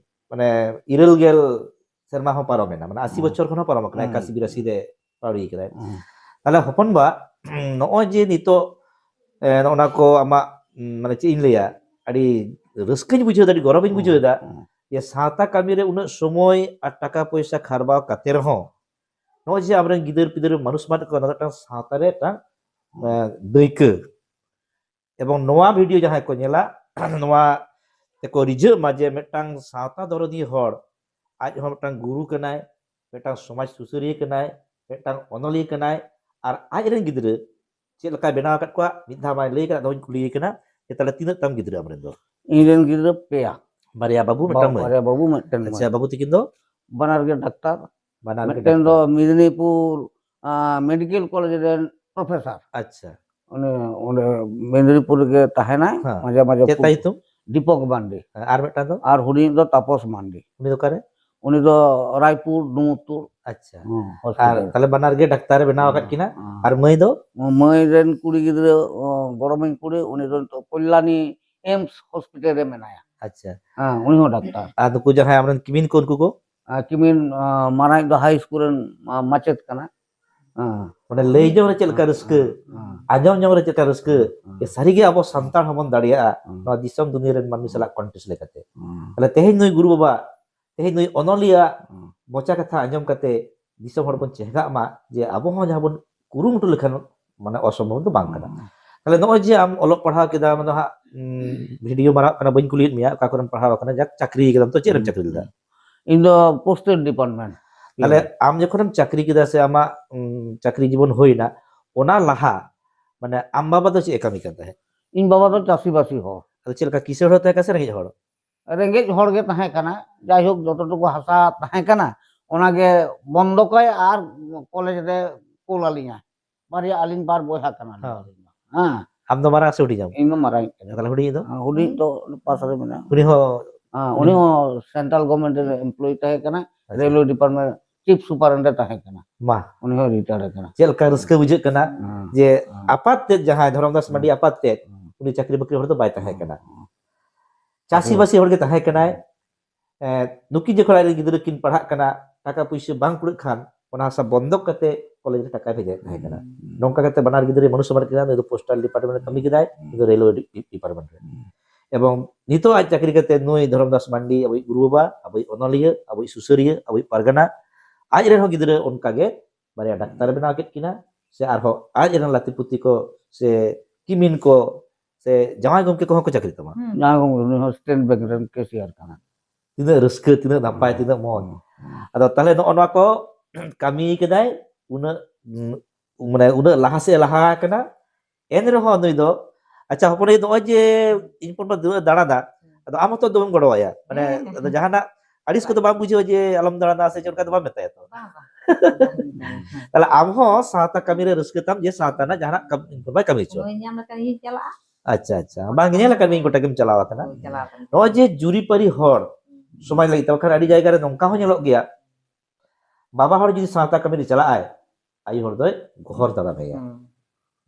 ᱢᱟᱱᱮ, ᱤᱨᱟᱹᱞ ᱜᱮᱞ ᱥᱮᱨᱢᱟ ᱦᱚᱸ ᱯᱟᱨᱚᱢᱮᱱᱟ, ᱢᱟᱱᱮ, ᱟᱥᱤ ᱦᱮᱸ᱾ ᱵᱚᱪᱷᱚᱨ ᱠᱷᱚᱱ ᱦᱚᱸ ᱯᱟᱨᱚᱢ ᱟᱠᱟᱱᱟ, ᱦᱮᱸ᱾ ᱮᱠᱟᱥᱤ ᱵᱤᱨᱟᱥᱤ ᱨᱮ ᱯᱟᱹᱣᱲᱤ ᱟᱠᱟᱫᱟᱭ᱾ ᱦᱮᱸ᱾ ᱛᱟᱦᱞᱮ ᱦᱚᱯᱚᱱ ᱵᱟ, ᱱᱚᱜᱼᱚᱭ ᱡᱮ ᱱᱤᱛᱚᱜ, ᱮ, ᱱᱚᱜᱼᱚ ᱱᱟ ᱠᱚ ᱟᱢᱟᱜ, ᱩᱢ, ᱢᱟᱱᱮ, ᱪᱮᱫ ᱤᱧ ᱞᱟᱹᱭᱟ, ᱟᱹᱰᱤ ᱨᱟᱹᱥᱠᱟᱹᱧ ᱵᱩᱡᱷᱟᱹᱣ ᱮᱫᱟ, ᱟᱹᱰᱤ ᱜᱚᱨᱚᱵᱤᱧ ᱵᱩᱡᱷᱟᱹᱣ ᱮᱫᱟ, ᱦᱮᱸ᱾ ᱡᱮ ᱥᱟᱶᱛᱟ ᱠᱟᱹᱢᱤ ᱨᱮ ᱩᱱᱟᱹᱜ ᱥᱚᱢᱚᱭ ᱟᱨ ᱴᱟᱠᱟ ᱯᱚᱭᱥᱟ ᱠᱷᱟᱨᱵᱟᱣ ᱠᱟᱛᱮ ᱨᱮᱦᱚᱸ, ᱱᱚᱜᱼᱚᱭ ᱡᱮ ᱟᱵᱚᱨᱮᱱ ᱜᱤᱫᱟᱹᱨ ᱯᱤᱫᱟᱹᱨ ᱢᱟᱹᱱᱩᱥ ᱢᱟᱱ ᱠᱚ, ᱚᱱᱟ ᱫᱚ ᱢᱤᱫᱴᱟᱝ ᱥᱟᱶᱛᱟ ᱨᱮ ᱢᱤᱫᱴᱟᱝ, ᱮ, ᱫᱟᱹᱭᱠᱟᱹ᱾ ᱮᱵᱚᱝ ᱱᱚᱣᱟ video ᱡᱟᱦᱟᱸᱭ ᱠᱚ ᱧᱮᱞᱟ, ᱱᱚᱣᱟ ᱛᱮᱠᱚ ᱨᱤᱡᱷᱟᱹᱜ ᱢᱟ ᱡᱮ ᱢᱤᱫᱴᱟᱝ ᱥᱟᱶᱛᱟ ᱫᱚᱨᱚᱫᱤᱭᱟᱹ ᱦᱚᱲ, ᱟᱡ ᱦᱚᱸ ᱢᱤᱫᱴᱟᱝ ᱜᱩᱨᱩ ᱠᱟᱱᱟᱭ, ᱢᱤᱫᱴᱟᱝ ᱥᱚᱢᱟᱡᱽ ᱥᱩᱥᱟᱹᱨᱤᱭᱟᱹ ᱠᱟᱱᱟᱭ, ᱢᱤᱫᱴᱟᱝ ᱚᱱᱚᱞᱤᱭᱟᱹ ᱠᱟᱱᱟᱭ, ᱟᱨ ᱟᱡ ᱨᱮᱱ ᱜᱤᱫᱽᱨᱟᱹ ᱪᱮᱫ ᱞᱮᱠᱟᱭ ᱵᱮᱱᱟᱣ ᱟᱠᱟᱫ ᱠᱚᱣᱟ ᱢᱤᱫ ᱫᱷᱟᱣ ᱢᱟᱭ ᱞᱟᱹᱭ ᱟᱠᱟᱫ᱾ ᱟᱫᱚᱧ ᱠᱩᱞᱤᱭᱮ ᱠᱟᱱᱟ ᱡᱮ, ᱛᱟᱦᱞᱮ ᱛᱤᱱᱟᱹᱜ ᱛᱟᱢ ᱜᱤᱫᱽᱨᱟᱹ ᱟᱢᱨᱮᱱ ᱫᱚ? ᱤᱧ ᱨᱮᱱ ᱜᱤᱫᱽᱨᱟᱹ ᱯᱮᱭᱟ᱾ ᱵᱟᱨᱭᱟ ᱵᱟᱹᱵᱩ, ᱢᱤᱫᱴᱟᱝ ᱢᱟᱹᱭ᱾ ᱵᱟᱨᱭᱟ ᱵᱟᱹᱵᱩ, ᱢᱤᱫᱴᱮᱱ ᱢᱟᱹᱭ᱾ ᱟᱪᱪᱷᱟ, ᱵᱟᱹᱵᱩ ᱛᱟᱹᱠᱤᱱ ᱫᱚ? ᱵᱟᱱᱟᱨ ᱜᱮ ᱰᱟᱠᱛᱟᱨ᱾ ᱵᱟᱱᱟᱨ ᱜᱮ ᱢᱤᱫᱴᱮᱱ ᱫᱚ ᱰᱟᱠᱛᱟᱨ᱾ ᱢᱮᱫᱽᱱᱤᱯᱩᱨ ᱢᱮᱰᱤᱠᱮᱞ ᱠᱚᱞᱮᱡᱽ ᱨᱮᱱ ᱯᱨᱚᱯᱷᱮᱥᱟᱨ᱾ ᱟᱪᱪᱷᱟ, ᱩᱱᱤ ᱚᱸᱰᱮ ᱢᱮᱫᱽᱱᱤᱯᱩᱨ ᱨᱮᱜᱮ ᱛᱟᱦᱮᱱᱟᱭ᱾ ᱦᱮᱸ᱾ ᱢᱟᱡᱷᱮ ᱢᱟᱡᱷᱮ ᱪᱮᱫ ᱯᱷᱩ- ᱛᱟᱭ ᱧᱩᱛᱩᱢ? ᱫᱤᱯᱚᱠ ᱢᱟᱱᱰᱤ᱾ ᱦᱮᱸ, ᱟᱨ ᱢᱤᱫᱴᱟᱝ ᱫᱚ? ᱟᱨ ᱦᱩᱰᱤᱧ ᱫᱚ ᱛᱟᱯᱚᱥ ᱢᱟᱱᱰᱤ᱾ ᱩᱱᱤ ᱫᱚ ᱚᱠᱟᱨᱮ? ᱩᱱᱤ ᱫᱚ ᱨᱟᱭᱯᱩᱨ ᱰᱩᱢᱩᱨᱛᱩᱲ᱾ ᱟᱪᱪᱷᱟ, ᱦᱮᱸ, ᱟᱨ ᱦᱚᱥᱯᱤᱴᱟᱞ᱾ ᱛᱟᱦᱞᱮ ᱵᱟᱱᱟᱨ ᱜᱮ ᱰᱟᱠᱛᱟᱨ ᱮ ᱵᱮᱱᱟᱣ ᱟᱠᱟᱫ ᱦᱮᱸ, ᱠᱤᱱᱟ᱾ ᱦᱮᱸ᱾ ᱟᱨ ᱢᱟᱹᱭ ᱫᱚ? ᱢᱟᱹᱭ ᱨᱮᱱ ᱠᱩᱲᱤ ᱜᱤᱫᱽᱨᱟᱹ, ᱚ, ᱵᱚᱲᱚ ᱢᱟᱹᱭ ᱠᱩᱲᱤ, ᱩᱱᱤ ᱫᱚ ᱱᱤᱛᱚᱜ ᱠᱚᱞᱭᱟᱱᱤ ᱮᱢᱥ ᱦᱚᱥᱯᱤᱴᱟᱞ ᱨᱮ ᱢᱮᱱᱟᱭᱟ᱾ ᱟᱪᱪᱷᱟ, ᱦᱮᱸ, ᱩᱱᱤ ᱦᱚᱸ ᱰᱟᱠᱛᱟᱨ᱾ ᱟᱨ ᱱᱩᱠᱩ ᱡᱟᱦᱟᱸᱭ ᱟᱢᱨᱮᱱ ᱠᱤᱢᱤᱱ ᱠᱚ, ᱩᱱᱠᱩ ᱠᱚ? ᱟᱨ ᱠᱤᱢᱤᱱ, ᱟ, ᱢᱟᱨᱟᱝ ᱫᱚ ᱦᱟᱭ ᱥᱠᱩᱞ ᱨᱮᱱ, ᱟ, ᱢᱟᱪᱮᱫ ᱠᱟᱱᱟ᱾ ᱦᱮᱸ᱾ ᱚᱸᱰᱮ ᱞᱟᱹᱭ ᱡᱚᱝ ᱨᱮ ᱪᱮᱫ ᱞᱮᱠᱟ ᱨᱟᱹᱥᱠᱟᱹ, ᱦᱮᱸ᱾ ᱟᱸᱡᱚᱢ ᱡᱚᱝ ᱨᱮ ᱪᱮᱫ ᱞᱮᱠᱟ ᱨᱟᱹᱥᱠᱟᱹ, ᱦᱮᱸ᱾ ᱡᱮ ᱥᱟᱹᱨᱤᱜᱮ ᱟᱵᱚ ᱥᱟᱱᱛᱟᱲ ᱦᱚᱸᱵᱚᱱ ᱫᱟᱲᱮᱭᱟᱜᱼᱟ ᱦᱮᱸ᱾ ᱱᱚᱣᱟ ᱫᱤᱥᱚᱢ ᱫᱩᱱᱤᱭᱟᱹ ᱨᱮᱱ ᱢᱟᱹᱱᱢᱤ ᱦᱮᱸ᱾ ᱥᱟᱞᱟᱜ ᱠᱚᱱᱴᱮᱥᱴ ᱞᱮᱠᱟᱛᱮ᱾ ᱦᱮᱸ᱾ ᱛᱟᱦᱞᱮ ᱛᱮᱦᱮᱧ ᱱᱩᱭ ᱜᱩᱨᱩ ᱵᱟᱵᱟ, ᱛᱮᱦᱮᱧ ᱱᱩᱭ ᱚᱱᱚᱞᱤᱭᱟᱹ ᱦᱮᱸ᱾ ᱢᱚᱪᱟ ᱠᱟᱛᱷᱟ ᱟᱸᱡᱚᱢ ᱠᱟᱛᱮ ᱫᱤᱥᱚᱢ ᱦᱚᱲ ᱵᱚᱱ ᱪᱮᱸᱜᱷᱟᱜ ᱢᱟ ᱡᱮ ᱟᱵᱚ ᱦᱚᱸ ᱡᱟᱦᱟᱸ ᱵᱚᱱ ᱠᱩᱨᱩᱢᱩᱴᱩ ᱞᱮᱠᱷᱟᱱ ᱢᱟᱱᱮ ᱚᱥᱚᱢᱵᱷᱚᱵ ᱫᱚ ᱵᱟᱝ ᱠᱟᱱᱟ᱾ ᱛᱟᱦᱞᱮ ᱱᱚᱜᱼᱚᱭ ᱡᱮ ᱟᱢ ᱚᱞᱚᱜ ᱯᱟᱲᱦᱟᱣ ᱠᱮᱫᱟᱢ, ᱚᱱᱟ ᱦᱟᱸᱜ, ᱩᱢ, ᱵᱷᱤᱰᱤᱭᱳ ᱢᱟᱨᱟᱣ ᱠᱟᱱᱟ, ᱵᱟᱹᱧ ᱠᱩᱞᱤᱭᱮᱫ ᱢᱮᱭᱟ ᱚᱠᱟ ᱠᱚᱨᱮᱢ ᱯᱟᱲᱦᱟᱣ ᱟᱠᱟᱱᱟ, ᱡᱟᱠ ᱪᱟᱹᱠᱨᱤ ᱠᱮᱫᱟᱢ, ᱛᱚ ᱪᱮᱫ ᱨᱮᱢ ᱪᱟᱹᱠᱨᱤ ᱞᱮᱫᱟ? ᱤᱧ ᱫᱚ ᱯᱳᱥᱴᱮᱰ ᱰᱤᱯᱟᱨᱴᱢᱮᱱᱴ᱾ ᱛᱟᱦᱞᱮ ᱟᱢ ᱡᱚᱠᱷᱚᱱᱮᱢ ᱪᱟᱹᱠᱨᱤ ᱠᱮᱫᱟ ᱥᱮ ᱟᱢᱟᱜ, ᱩᱢ, ᱪᱟᱹᱠᱨᱤ ᱡᱤᱵᱚᱱ ᱦᱩᱭᱱᱟ, ᱚᱱᱟ ᱞᱟᱦᱟ ᱢᱟᱱᱮ ᱟᱢ ᱵᱟᱵᱟ ᱫᱚ ᱪᱮᱫ ᱮ ᱠᱟᱹᱢᱤ ᱠᱟᱱ ᱛᱟᱦᱮᱸᱫ? ᱤᱧ ᱵᱟᱵᱟ ᱫᱚ ᱪᱟᱹᱥᱤᱵᱟᱹᱥᱤ ᱦᱚᱲ᱾ ᱟᱫᱚ ᱪᱮᱫ ᱞᱮᱠᱟ ᱠᱤᱥᱟᱹᱬ ᱦᱚᱲ ᱛᱟᱦᱮᱸ ᱠᱟᱱᱟ ᱥᱮ ᱨᱮᱸᱜᱮᱡ ᱦᱚᱲ? ᱨᱮᱸᱜᱮᱡ ᱦᱚᱲ ᱜᱮ ᱛᱟᱦᱮᱸ ᱠᱟᱱᱟ, ᱡᱟᱭᱦᱳᱠ ᱡᱚᱛᱚ ᱴᱩᱠᱩ ᱦᱟᱥᱟ ᱛᱟᱦᱮᱸ ᱠᱟᱱᱟ ᱚᱱᱟᱜᱮ ᱵᱚᱱᱫᱚᱠᱟᱭ ᱟᱨ ᱠᱚᱞᱮᱡᱽ ᱨᱮ ᱠᱩᱞ ᱟᱹᱞᱤᱧᱟ᱾ ᱵᱟᱨᱭᱟ, ᱟᱹᱞᱤᱧ ᱵᱟᱨ ᱵᱚᱭᱦᱟ ᱠᱟᱱᱟ᱾ ᱦᱮᱸ᱾ ᱦᱮᱸ᱾ ᱟᱢ ᱫᱚ ᱢᱟᱨᱟᱝ ᱥᱮ ᱦᱩᱰᱤᱧᱟᱢ? ᱤᱧ ᱫᱚ ᱢᱟᱨᱟᱝ ᱠᱟᱱᱟ᱾ ᱛᱟᱦᱞᱮ ᱦᱩᱰᱤᱧ ᱫᱚ? ᱦᱩᱰᱤᱧ ᱫᱚ ᱯᱟᱥ ᱨᱮ ᱢᱮᱱᱟᱜᱼᱟ᱾ ᱩᱱᱤ ᱦᱚᱸ? ᱦᱮᱸ, ᱩᱱᱤ ᱦᱚᱸ ᱥᱮᱱᱴᱨᱟᱞ ᱜᱚᱵᱷᱚᱨᱱᱢᱮᱱᱴ ᱨᱮ ᱮᱢᱯᱞᱚᱭ ᱛᱟᱦᱮᱸ ᱠᱟᱱᱟ, ᱟᱪᱪᱷᱟ᱾ ᱨᱮᱞᱣᱮ ᱰᱤᱯᱟᱨᱴᱢᱮᱱᱴ ᱪᱤᱯ ᱥᱩᱯᱟᱨ ᱨᱮ ᱛᱟᱦᱮᱸ ᱠᱟᱱᱟ᱾ ᱢᱟ, ᱩᱱᱤ ᱦᱚᱸ ᱨᱤᱴᱟᱭᱟᱨ ᱠᱟᱱᱟ᱾ ᱪᱮᱫ ᱞᱮᱠᱟ ᱨᱟᱹᱥᱠᱟᱹ ᱵᱩᱡᱷᱟᱹᱜ ᱠᱟᱱᱟ ᱦᱮᱸ, ᱡᱮ ᱦᱮᱸ᱾ ᱟᱯᱟᱛ ᱛᱮᱫ ᱡᱟᱦᱟᱸᱭ ᱫᱷᱚᱨᱚᱢᱫᱟᱥ ᱢᱟᱹᱰᱤ ᱦᱮᱸ᱾ ᱟᱯᱟᱛ ᱛᱮᱫ, ᱦᱮᱸ᱾ ᱩᱱᱤ ᱪᱟᱹᱠᱨᱤ ᱵᱟᱹᱠᱨᱤ ᱦᱚᱲ ᱫᱚ ᱵᱟᱭ ᱛᱟᱦᱮᱸ ᱠᱟᱱᱟ᱾ ᱦᱮᱸ᱾ ᱪᱟᱹᱥᱤᱵᱟᱹᱥᱤ ᱦᱚᱲ ᱜᱮ ᱛᱟᱦᱮᱸ ᱠᱟᱱᱟᱭ᱾ ᱮᱸ, ᱱᱩᱠᱤᱱ ᱡᱚᱠᱷᱚᱱ ᱟᱡ ᱨᱮᱱ ᱜᱤᱫᱽᱨᱟᱹ ᱠᱤᱱ ᱯᱟᱲᱦᱟᱜ ᱠᱟᱱᱟ, ᱴᱟᱠᱟ ᱯᱩᱭᱥᱟᱹ ᱵᱟᱝ ᱠᱩᱲᱟᱹᱜ ᱠᱷᱟᱱ ᱚᱱᱟ ᱦᱟᱥᱟ ᱵᱚᱱᱫᱚᱠ ᱠᱟᱛᱮ ᱠᱚᱞᱮᱡᱽ ᱨᱮ ᱴᱟᱠᱟᱭ ᱵᱷᱮᱡᱟᱭᱮᱫ ᱛᱟᱦᱮᱸ ᱠᱟᱱᱟ᱾ ᱦᱩᱸ᱾ ᱱᱚᱝᱠᱟ ᱠᱟᱛᱮ ᱵᱟᱱᱟᱨ ᱜᱤᱫᱽᱨᱟᱹ ᱢᱟᱱᱩᱥ ᱥᱚᱢᱟᱡᱽ ᱠᱟᱱᱟ, ᱱᱩᱭ ᱫᱚ ᱯᱳᱥᱴᱟᱞ ᱰᱤᱯᱟᱨᱴᱢᱮᱱᱴ ᱨᱮ ᱠᱟᱹᱢᱤ ᱠᱮᱫᱟᱭ, ᱩᱱᱤ ᱫᱚ ᱨᱮᱞᱣᱮ ᱰᱤ-, ᱰᱤᱯᱟᱨᱴᱢᱮᱱᱴ ᱨᱮ᱾ ᱦᱩᱸ᱾ ᱮᱵᱚᱝ ᱱᱤᱛᱚᱜ ᱟᱡ ᱪᱟᱹᱠᱨᱤ ᱠᱟᱛᱮ ᱱᱩᱭ ᱫᱷᱚᱨᱚᱢᱫᱟᱥ ᱢᱟᱱᱰᱤ, ᱟᱵᱚᱭᱤᱡ ᱜᱩᱨᱩ ᱵᱟᱵᱟ, ᱟᱵᱚᱭᱤᱡ ᱚᱱᱚᱞᱤᱭᱟᱹ, ᱟᱵᱚᱭᱤᱡ ᱥᱩᱥᱟᱹᱨᱤᱭᱟᱹ, ᱟᱵᱚᱭᱤᱡ ᱯᱟᱨᱜᱟᱱᱟ, ᱟᱡ ᱨᱮᱱ ᱦᱚᱸ ᱜᱤᱫᱽᱨᱟᱹ ᱚᱱᱠᱟ ᱜᱮ ᱵᱟᱨᱭᱟ ᱰᱟᱠᱛᱟᱨ ᱵᱮᱱᱟᱣ ᱠᱮᱫ ᱠᱤᱱᱟ, ᱥᱮ ᱟᱨᱦᱚᱸ ᱟᱡ ᱨᱮᱱ ᱞᱟᱹᱛᱤ ᱯᱩᱛᱤ ᱠᱚ, ᱥᱮ ᱠᱤᱢᱤᱱ ᱠᱚ, ᱥᱮ ᱡᱟᱶᱟᱭ ᱜᱚᱢᱠᱮ ᱠᱚᱦᱚᱸ ᱠᱚ ᱪᱟᱹᱠᱨᱤ ᱛᱟᱢᱟ᱾ ᱦᱩᱸ᱾ ᱡᱟᱶᱟᱭ ᱜᱚᱢᱠᱮ, ᱩᱱᱤ ᱦᱚᱸ ᱥᱴᱮᱴ ᱵᱮᱝᱠ ᱨᱮᱱ ᱠᱮᱥᱤᱭᱟᱨ ᱠᱟᱱᱟ᱾ ᱛᱤᱱᱟᱹᱜ ᱨᱟᱹᱥᱠᱟᱹ, ᱛᱤᱱᱟᱹᱜ ᱱᱟᱯᱟᱭ, ᱦᱩᱸ᱾ ᱛᱤᱱᱟᱹᱜ ᱢᱚᱡᱽ᱾ ᱦᱩᱸ᱾ ᱟᱫᱚ ᱛᱟᱦᱞᱮ ᱱᱚᱜᱼᱚ ᱱᱚᱣᱟ ᱠᱚ ᱠᱟᱹᱢᱤ ᱠᱮᱫᱟᱭ, ᱩᱱᱟᱹᱜ, ᱩᱸ, ᱢᱟᱱᱮ ᱩᱱᱟᱹᱜ ᱞᱟᱦᱟ ᱥᱮᱫ ᱞᱟᱦᱟ ᱟᱠᱟᱱᱟ᱾ ᱮᱱ ᱨᱮᱦᱚᱸ ᱱᱩᱭ ᱫᱚ, ᱟᱪᱪᱷᱟ ᱦᱚᱯᱚᱱ ᱟᱭᱳ, ᱱᱚᱜᱼᱚᱭ ᱡᱮ ᱤᱧ ᱦᱚᱯᱚᱱ ᱵᱟ ᱫᱩᱲᱩᱵ ᱫᱟᱬᱟᱱᱟ, ᱟᱫᱚ ᱟᱢ ᱦᱚᱸᱛᱚ ᱫᱚᱢᱮᱢ ᱜᱚᱲᱚᱣᱟᱭᱟ, ᱢᱟᱱᱮ ᱦᱮᱸ, ᱦᱮᱸ, ᱟᱫᱚ ᱦᱮᱸ᱾ ᱡᱟᱦᱟᱱᱟᱜ ᱟᱹᱲᱤᱥ ᱠᱚᱫᱚ ᱵᱟᱢ ᱵᱩᱡᱷᱟᱹᱣᱟ ᱡᱮ ᱟᱞᱚᱢ ᱫᱟᱬᱟᱱᱟ ᱥᱮ ᱪᱮᱫ ᱞᱮᱠᱟ ᱫᱚ ᱵᱟᱢ ᱢᱮᱛᱟᱭᱟ ᱛᱚ? ᱵᱟᱝ, ᱵᱟᱝ᱾ ᱛᱟᱦᱞᱮ ᱟᱢ ᱦᱚᱸ ᱥᱟᱶᱛᱟ ᱠᱟᱹᱢᱤ ᱨᱮ ᱨᱟᱹᱥᱠᱟᱹ ᱛᱟᱢ, ᱡᱮ ᱥᱟᱶᱛᱟ ᱨᱮᱱᱟᱜ ᱡᱟᱦᱟᱱᱟᱜ ᱠᱟᱹᱢᱤ ᱦᱚᱸ ᱵᱟᱭ ᱠᱟᱹᱢᱤ ᱦᱚᱪᱚ᱾ ᱥᱚᱢᱚᱭ ᱧᱟᱢ ᱞᱮᱠᱷᱟᱱ ᱤᱧ ᱪᱟᱞᱟᱜᱼᱟ᱾ ᱟᱪᱪᱷᱟ, ᱟᱪᱪᱷᱟ, ᱵᱟᱝ ᱧᱮᱞ ᱟᱠᱟᱫ ᱢᱤᱭᱟᱹᱧ ᱜᱚᱴᱟ ᱜᱮᱢ ᱪᱟᱞᱟᱣ ᱟᱠᱟᱱᱟ᱾ ᱦᱳᱭ, ᱪᱟᱞᱟᱣ ᱟᱠᱟᱱ ᱜᱤᱭᱟᱹᱧ᱾ ᱱᱚᱜᱼᱚᱭ ᱡᱮ ᱡᱩᱨᱤᱯᱟᱹᱨᱤ ᱦᱚᱲ ᱦᱩᱸ᱾ ᱥᱚᱢᱟᱡᱽ ᱞᱟᱹᱜᱤᱫ ᱛᱮ, ᱵᱟᱠᱷᱟᱱ ᱟᱹᱰᱤ ᱡᱟᱭᱜᱟ ᱨᱮ ᱱᱚᱝᱠᱟ ᱦᱚᱸ ᱧᱮᱞᱚᱜ ᱜᱮᱭᱟ, ᱵᱟᱵᱟ ᱦᱚᱲ ᱡᱩᱫᱤ ᱥᱟᱶᱛᱟ ᱠᱟᱹᱢᱤ ᱨᱮ ᱪᱟᱞᱟᱜ ᱟᱭ, ᱟᱭᱳ ᱦᱚᱲ ᱫᱚᱭ ᱜᱚᱦᱚᱨ ᱫᱟᱨᱟᱢᱮᱭᱟ᱾ ᱦᱩᱸ᱾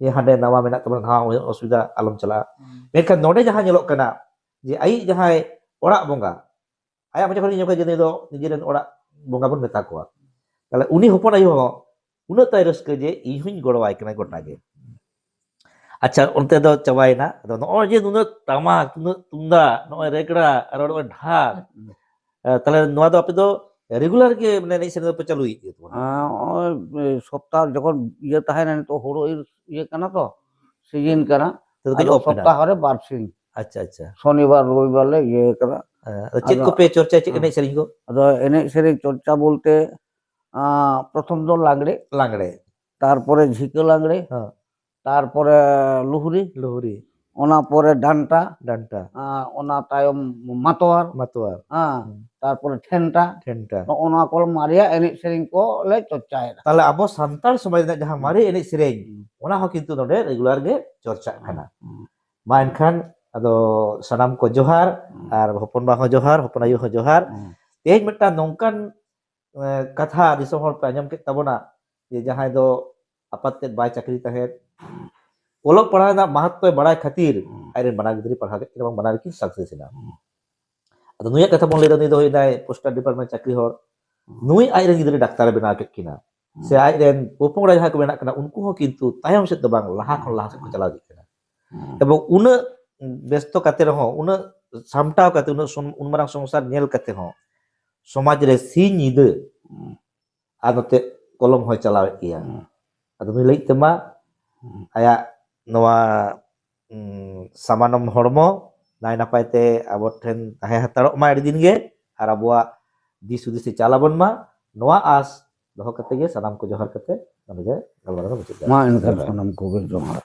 ᱡᱮ ᱦᱟᱸᱰᱮ ᱱᱟᱣᱟ ᱢᱮᱱᱟᱜ ᱛᱟᱵᱚᱱᱟ, ᱱᱟᱣᱟ ᱚᱥᱩᱵᱤᱫᱷᱟ, ᱟᱞᱚᱢ ᱪᱟᱞᱟᱜᱼᱟ᱾ ᱦᱩᱸ᱾ ᱢᱮᱱᱠᱷᱟᱱ ᱱᱚᱰᱮ ᱡᱟᱦᱟᱸ ᱧᱮᱞᱚᱜ ᱠᱟᱱᱟ, ᱡᱮ ᱟᱭᱤᱡ ᱡᱟᱦᱟᱸᱭ ᱚᱲᱟᱜ ᱵᱚᱸᱜᱟ, ᱟᱭᱟᱜ ᱢᱚᱪᱟ ᱠᱷᱚᱱ ᱧᱟᱢ ᱠᱟᱜ ᱡᱮ ᱱᱩᱭ ᱫᱚ ᱱᱤᱡᱮᱨᱮᱱ ᱚᱲᱟᱜ ᱵᱚᱸᱜᱟ ᱵᱚᱱ ᱢᱮᱛᱟ ᱠᱚᱣᱟ᱾ ᱛᱟᱦᱞᱮ ᱩᱱᱤ ᱦᱚᱯᱚᱱ ᱟᱭᱳ ᱦᱚᱸ ᱩᱱᱟᱹᱜ ᱛᱟᱭ ᱨᱟᱹᱥᱠᱟᱹ ᱡᱮ ᱤᱧ ᱦᱚᱧ ᱜᱚᱲᱚᱣᱟᱭ ᱠᱟᱱᱟ ᱜᱚᱴᱟ ᱜᱮ᱾ ᱟᱪᱪᱷᱟ, ᱚᱱᱛᱮ ᱫᱚ ᱪᱟᱵᱟᱭᱮᱱᱟ᱾ ᱟᱫᱚ ᱱᱚᱜᱼᱚᱭ ᱡᱮ ᱱᱩᱱᱟᱹᱜ ᱴᱟᱢᱟᱠ, ᱱᱩᱱᱟᱹᱜ ᱛᱩᱢᱫᱟᱜ, ᱱᱚᱜᱼᱚᱭ ᱨᱮᱜᱽᱲᱟ, ᱟᱨ ᱱᱚᱜᱼᱚᱭ ᱰᱷᱟᱠ, ᱦᱩᱸ᱾ ᱮ, ᱛᱟᱦᱞᱮ ᱱᱚᱣᱟ ᱫᱚ ᱟᱯᱮ ᱫᱚ regular ᱜᱮ, ᱢᱟᱱᱮ, ᱮᱱᱮᱡ ᱥᱮᱨᱮᱧ ᱫᱚᱯᱮ ᱪᱟᱹᱞᱩᱭᱮᱫ ᱜᱮᱭᱟ ᱛᱚ? ᱟᱨ ᱱᱚᱜᱼᱚᱭ, ᱮ, ᱥᱚᱯᱛᱟᱦᱚ ᱡᱚᱠᱷᱚᱱ ᱤᱭᱟᱹ ᱛᱟᱦᱮᱱᱟ, ᱱᱤᱛᱚᱜ ᱦᱳᱲᱳ ᱤᱨ ᱤᱭᱟᱹ ᱠᱟᱱᱟ ᱛᱚ, ᱥᱤᱡᱤᱱ ᱠᱟᱱᱟ, ᱛᱚ ᱠᱟᱹᱡ ᱟᱫᱚ off ᱢᱮᱱᱟᱜᱼᱟ᱾ ᱥᱚᱯᱛᱟᱦᱚ ᱨᱮ ᱵᱟᱨ ᱥᱤᱧ᱾ ᱟᱪᱪᱷᱟ, ᱟᱪᱪᱷᱟ᱾ ᱥᱚᱱᱤᱵᱟᱨ, ᱨᱚᱵᱤᱵᱟᱨ ᱞᱮ ᱤᱭᱟᱹ ᱠᱟᱫᱟ᱾ ᱦᱮᱸ, ᱟᱫᱚ ᱪᱮᱫ ᱟᱫᱚ, ᱠᱚᱯᱮ ᱪᱚᱨᱪᱟᱭᱟ, ᱪᱮᱫ ᱦᱮᱸ᱾ ᱮᱱᱮᱡ ᱥᱮᱨᱮᱧ ᱠᱚ? ᱟᱫᱚ ᱮᱱᱮᱡ ᱥᱮᱨᱮᱧ ᱪᱚᱨᱪᱟ ᱵᱚᱞᱛᱮ, ᱟᱸ, ᱯᱨᱚᱛᱷᱚᱢ ᱫᱚ ᱞᱟᱜᱽᱲᱮ, ᱞᱟᱜᱽᱲᱮ᱾ ᱛᱟᱨᱯᱚᱨᱮ ᱡᱷᱤᱠᱟᱹ ᱞᱟᱜᱽᱲᱮ, ᱦᱮᱸ᱾ ᱛᱟᱨᱯᱚᱨᱮ ᱞᱩᱦᱨᱤ, ᱞᱩᱦᱨᱤ᱾ ᱚᱱᱟ ᱯᱚᱨᱮ ᱰᱟᱱᱴᱟ, ᱰᱟᱱᱴᱟ᱾ ᱟᱸ, ᱚᱱᱟ ᱛᱟᱭᱚᱢ ᱢᱟᱛᱣᱟᱨ, ᱢᱟᱛᱣᱟᱨ᱾ ᱦᱮᱸ, ᱦᱩᱸ᱾ ᱛᱟᱨᱯᱚᱨᱮ ᱴᱷᱮᱱᱴᱟ, ᱴᱷᱮᱱᱴᱟ᱾ ᱱᱚᱜᱼᱚ ᱱᱚᱣᱟ ᱠᱚ ᱢᱟᱨᱮᱭᱟᱜ ᱮᱱᱮᱡ ᱥᱮᱨᱮᱧ ᱠᱚ ᱞᱮ ᱪᱚᱨᱪᱟᱭᱮᱫᱟ᱾ ᱛᱟᱦᱞᱮ ᱟᱵᱚ ᱥᱟᱱᱛᱟᱲ ᱥᱚᱢᱟᱡᱽ ᱨᱮᱱᱟᱜ ᱡᱟᱦᱟᱸ ᱦᱩᱸ᱾ ᱢᱟᱨᱮ ᱮᱱᱮᱡ ᱥᱮᱨᱮᱧ, ᱦᱩᱸ᱾ ᱚᱱᱟ ᱦᱚᱸ ᱠᱤᱱᱛᱩ ᱱᱚᱰᱮ regular ᱜᱮ ᱪᱚᱨᱪᱟᱜ ᱠᱟᱱᱟ᱾ ᱦᱩᱸ᱾ ᱢᱟ ᱮᱱᱠᱷᱟᱱ ᱟᱫᱚ ᱥᱟᱱᱟᱢ ᱠᱚ ᱡᱚᱦᱟᱨ, ᱦᱩᱸ᱾ ᱟᱨ ᱦᱚᱯᱚᱱ ᱵᱟ ᱦᱚᱸ ᱡᱚᱦᱟᱨ, ᱦᱚᱯᱚᱱ ᱟᱭᱳ ᱦᱚᱸ ᱡᱚᱦᱟᱨ᱾ ᱦᱩᱸ᱾ ᱛᱮᱦᱮᱧ ᱢᱤᱫᱴᱟᱝ ᱱᱚᱝᱠᱟᱱ, ᱮ, ᱠᱟᱛᱷᱟ ᱫᱤᱥᱚᱢ ᱦᱚᱲ ᱯᱮ ᱟᱸᱡᱚᱢ ᱠᱮᱫ ᱛᱟᱵᱚᱱᱟ ᱡᱮ ᱡᱟᱦᱟᱸᱭ ᱫᱚ ᱟᱯᱟᱛ ᱛᱮᱫ ᱵᱟᱭ ᱪᱟᱹᱠᱨᱤ ᱛᱟᱦᱮᱸᱫ, ᱚᱞᱚᱜ ᱯᱟᱲᱦᱟᱣ ᱨᱮᱱᱟᱜ ᱢᱟᱦᱟᱛᱛᱚᱭ ᱵᱟᱲᱟᱭ ᱠᱷᱟᱹᱛᱤᱨ ᱦᱩᱸ᱾ ᱟᱡᱨᱮᱱ ᱵᱟᱱᱟᱨ ᱜᱤᱫᱽᱨᱟᱹᱭ ᱯᱟᱲᱦᱟᱣ ᱠᱮᱫ ᱠᱤᱱᱟ, ᱵᱟᱝ ᱵᱟᱱᱟᱨ ᱠᱤᱱ success ᱮᱱᱟ᱾ ᱦᱩᱸ᱾ ᱟᱫᱚ ᱱᱩᱭᱟᱜ ᱠᱟᱛᱷᱟ ᱵᱚᱱ ᱞᱟᱹᱭ ᱮᱫᱟ, ᱱᱩᱭ ᱫᱚ ᱦᱩᱭᱱᱟᱭ postal department ᱪᱟᱹᱠᱨᱤ ᱦᱚᱲ᱾ ᱦᱩᱸ᱾ ᱱᱩᱭ ᱟᱡᱨᱮᱱ ᱜᱤᱫᱽᱨᱟᱹ ᱰᱟᱠᱛᱟᱨᱮ ᱵᱮᱱᱟᱣ ᱠᱮᱫ ᱠᱤᱱᱟ᱾ ᱦᱩᱸ᱾ ᱥᱮ ᱟᱡᱨᱮᱱ ᱯᱚᱯᱚᱝᱲᱟ ᱡᱟᱦᱟᱸᱭ ᱠᱚ ᱢᱮᱱᱟᱜ ᱠᱤᱱᱟ, ᱩᱱᱠᱩ ᱦᱚᱸ ᱠᱤᱱᱛᱩ ᱛᱟᱭᱚᱢ ᱥᱮᱫ ᱫᱚ ᱵᱟᱝ, ᱞᱟᱦᱟ ᱠᱷᱚᱱ ᱞᱟᱦᱟ ᱥᱮᱫ ᱠᱚ ᱪᱟᱞᱟᱣ ᱤᱫᱤᱜ ᱠᱟᱱᱟ᱾ ᱦᱩᱸ᱾ ᱮᱵᱚᱝ ᱩᱱᱟᱹᱜ ᱵᱮᱥᱛᱚ ᱠᱟᱛᱮ ᱨᱮᱦᱚᱸ, ᱩᱱᱟᱹᱜ ᱥᱟᱢᱴᱟᱣ ᱠᱟᱛᱮ, ᱩᱱᱟᱹᱜ ᱥᱚᱢ-, ᱩᱱ ᱢᱟᱨᱟᱝ ᱥᱚᱝᱥᱟᱨ ᱧᱮᱞ ᱠᱟᱛᱮ ᱦᱚᱸ ᱥᱚᱢᱟᱡᱽ ᱨᱮ ᱥᱤᱧ ᱧᱤᱫᱟᱹ ᱦᱩᱸ᱾ ᱟᱨ ᱱᱚᱛᱮ ᱠᱚᱞᱚᱢ ᱦᱚᱸᱭ ᱪᱟᱞᱟᱣᱮᱫ ᱜᱮᱭᱟ᱾ ᱦᱩᱸ᱾ ᱟᱫᱚ ᱱᱩᱭ ᱞᱟᱹᱜᱤᱫ ᱛᱮᱢᱟ ᱦᱩᱸ᱾ ᱟᱭᱟᱜ ᱱᱚᱣᱟ, ᱩᱸ, ᱥᱟᱢᱟᱱᱚᱢ ᱦᱚᱲᱢᱚ ᱱᱟᱭ ᱱᱟᱯᱟᱭ ᱛᱮ ᱟᱵᱚ ᱴᱷᱮᱱ ᱛᱟᱦᱮᱸ ᱦᱟᱛᱟᱲᱚᱜ ᱢᱟ ᱟᱹᱰᱤ ᱫᱤᱱ ᱜᱮ, ᱟᱨ ᱟᱵᱚᱣᱟᱜ ᱫᱤᱥ ᱦᱩᱫᱤᱥ ᱮ ᱪᱟᱞ ᱟᱵᱚᱱ ᱢᱟ, ᱱᱚᱣᱟ ᱟᱥ ᱫᱚᱦᱚ ᱠᱟᱛᱮ ᱜᱮ ᱥᱟᱱᱟᱢ ᱠᱚ ᱡᱚᱦᱟᱨ ᱠᱟᱛᱮ ᱱᱚᱰᱮ ᱜᱮ ᱜᱟᱞᱢᱟᱨᱟᱣ ᱫᱚ ᱢᱩᱪᱟᱹᱫ ᱫᱟ᱾ ᱢᱟ ᱮᱱᱠᱷᱟᱱ ᱥᱟᱱᱟᱢ ᱠᱚᱜᱮ ᱡᱚᱦᱟᱨ᱾